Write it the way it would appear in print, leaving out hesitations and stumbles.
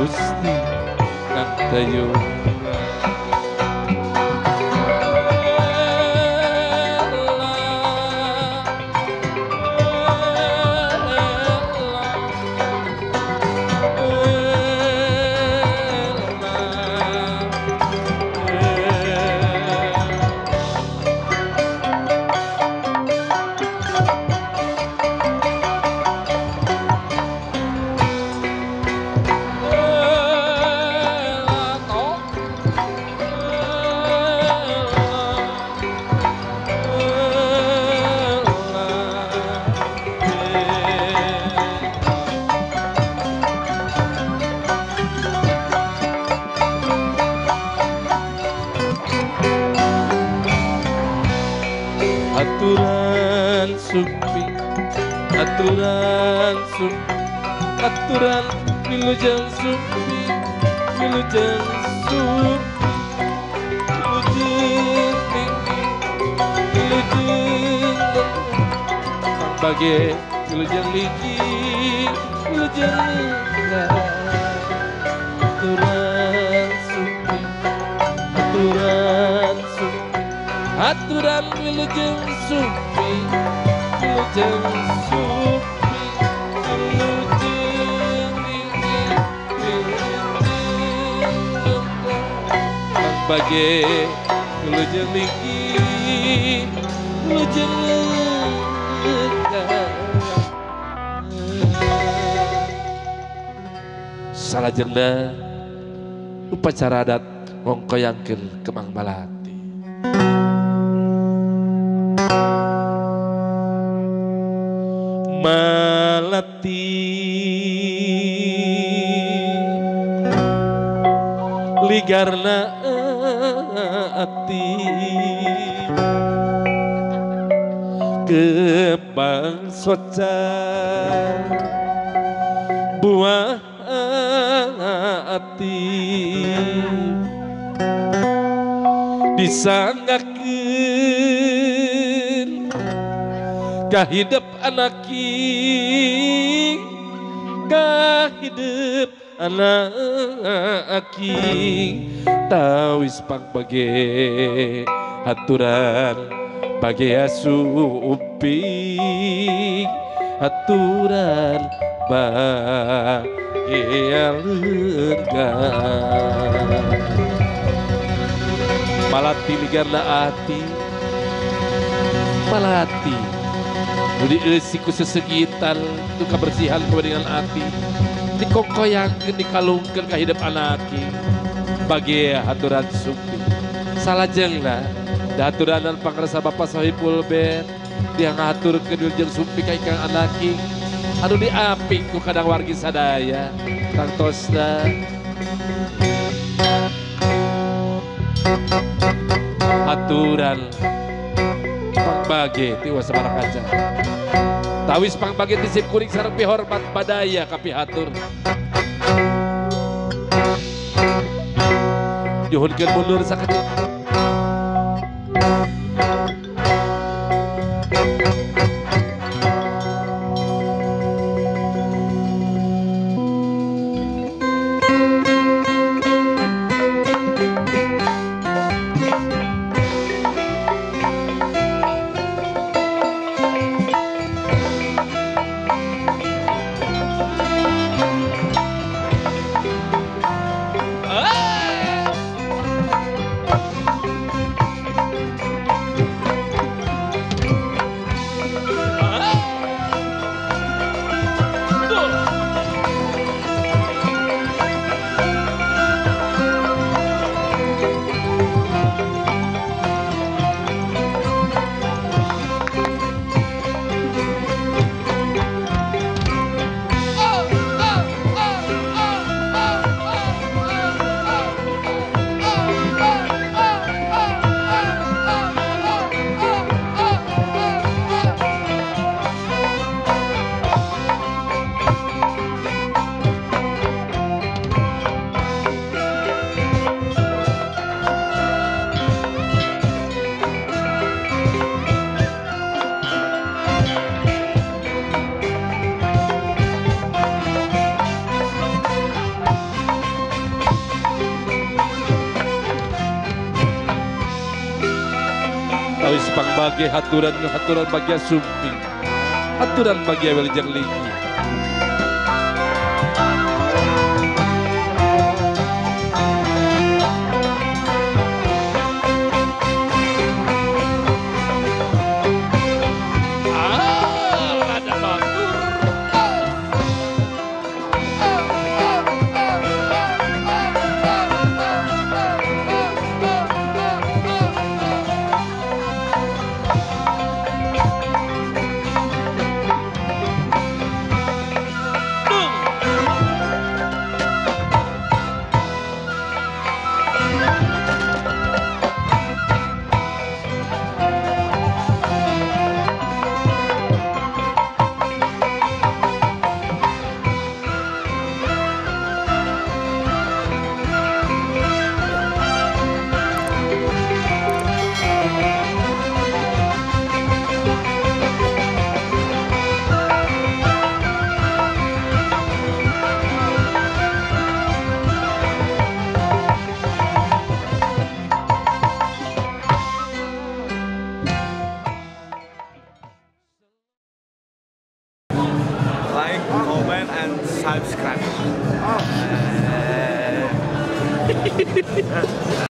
Gusti kang tayungan. Aturan supi, aturan supi, aturan wilujeng supi, wilujeng supi, wilujeng tinggi, wilujeng bage, wilujeng ligi, wilujeng lengan. Aturan supi, aturan supi, aturan wilujeng supi, wilujeng supi, wilujeng ligi, wilujeng lengan. Bage wilujeng ligi, wilujeng lengan. Salajengna upacara adat ngongkoyangkeun Kemang Malati. Malati ligarna ati kembang soca buah ati disanggakeun kahidep anaki, kahidep anaki, tawis pangbage aturan bage asupi, aturan bage alegan. Malati ligarna ati, malati nu dieusi ku sesegitan tu kabersihan kebeningan ati dikongkoyangkeun dikalungkeun ka hidup anaki bagi aturan supi. Salajengna daturanan pangrasa Bapak Sohibul Ben dia ngaturkeun wilujeng supi ka ingkang anaki anu diaping ku kadang wargi sadaya tangtosna aturan pangbage ti Sabara Kaca. Tawis pangbage ti sim kuring sareng pihormat badaya kapihatur. Nyuhunkeun mundur sakedik. Ah! Bagi haturan haturan bagia sumping, haturan bagia wilujeng linggih.